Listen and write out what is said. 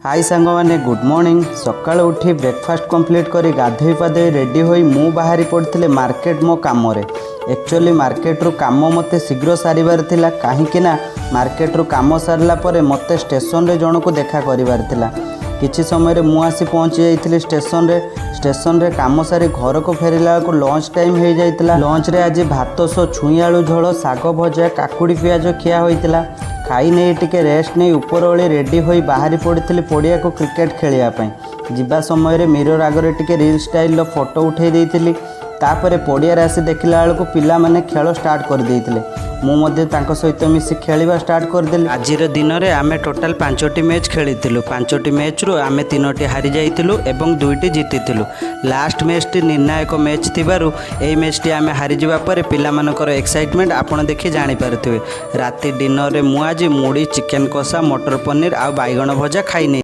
High ସାଙ୍ଗମାନେ, good morning. ସକାଳୁ ଉଠି ବ୍ରେକଫାଷ୍ଟ କମ୍ପ୍ଲିଟ୍ କରି, ଗାଧୋଇ ପାଧୋଇ ରେଡ଼ି ହୋଇ ମୁଁ ବାହାରି ପଡ଼ିଥିଲି ମାର୍କେଟ ମୋ କାମରେ। ଆକ୍ଚୁଆଲି ମାର୍କେଟରୁ କାମ ମୋତେ ଶୀଘ୍ର ସାରିବାର ଥିଲା, କାହିଁକି ନା ମାର୍କେଟରୁ କାମ ସାରିଲା ପରେ ମୋତେ ଷ୍ଟେସନରେ ଜଣକୁ ଦେଖା କରିବାର ଥିଲା। କିଛି ସମୟରେ ମୁଁ ଆସି ପହଞ୍ଚି ଯାଇଥିଲି ଷ୍ଟେସନରେ। ଷ୍ଟେସନରେ କାମ ସାରି ଘରକୁ ଫେରିଲା ବେଳକୁ ଲଞ୍ଚ ଟାଇମ୍ ହେଇଯାଇଥିଲା। ଲଞ୍ଚରେ ଆଜି ଭାତ ସହ ଛୁଇଁ ଆଳୁ ଝୋଳ, ଶାଗ ଭଜା, କାକୁଡ଼ି ପିଆଜ ଖିଆ ହୋଇଥିଲା। ଖାଇ ନେଇ ଟିକେ ରେଷ୍ଟ ନେଇ ଉପରଓଳି ରେଡ଼ି ହୋଇ ବାହାରି ପଡ଼ିଥିଲି ପଡ଼ିଆକୁ କ୍ରିକେଟ ଖେଳିବା ପାଇଁ। ଯିବା ସମୟରେ ମିରର ଆଗରେ ଟିକେ ରିଲ୍ ଷ୍ଟାଇଲର ଫଟୋ ଉଠାଇ ଦେଇଥିଲି। ତାପରେ ପଡ଼ିଆରେ ଆସି ଦେଖିଲା ବେଳକୁ ପିଲାମାନେ ଖେଳ ଷ୍ଟାର୍ଟ କରିଦେଇଥିଲେ। ମୁଁ ମଧ୍ୟ ତାଙ୍କ ସହିତ ମିଶି ଖେଳିବା ଷ୍ଟାର୍ଟ କରିଦେଲି। ଆଜିର ଦିନରେ ଆମେ ଟୋଟାଲ ପାଞ୍ଚଟି ମ୍ୟାଚ୍ ଖେଳିଥିଲୁ। ପାଞ୍ଚଟି ମ୍ୟାଚ୍ରୁ ଆମେ ତିନୋଟି ହାରି ଯାଇଥିଲୁ ଏବଂ ଦୁଇଟି ଜିତିଥିଲୁ। ଲାଷ୍ଟ ମ୍ୟାଚ୍ଟି ନିର୍ଣ୍ଣାୟକ ମ୍ୟାଚ୍ ଥିବାରୁ ଏହି ମ୍ୟାଚ୍ଟି ଆମେ ହାରିଯିବା ପରେ ପିଲାମାନଙ୍କର ଏକ୍ସାଇଟମେଣ୍ଟ ଆପଣ ଦେଖି ଜାଣିପାରୁଥିବେ। ରାତି ଡିନରରେ ମୁଁ ଆଜି ମୁଢ଼ି, ଚିକେନ୍ କଷା, ମଟର ପନିର ଆଉ ବାଇଗଣ ଭଜା ଖାଇ ନେଇ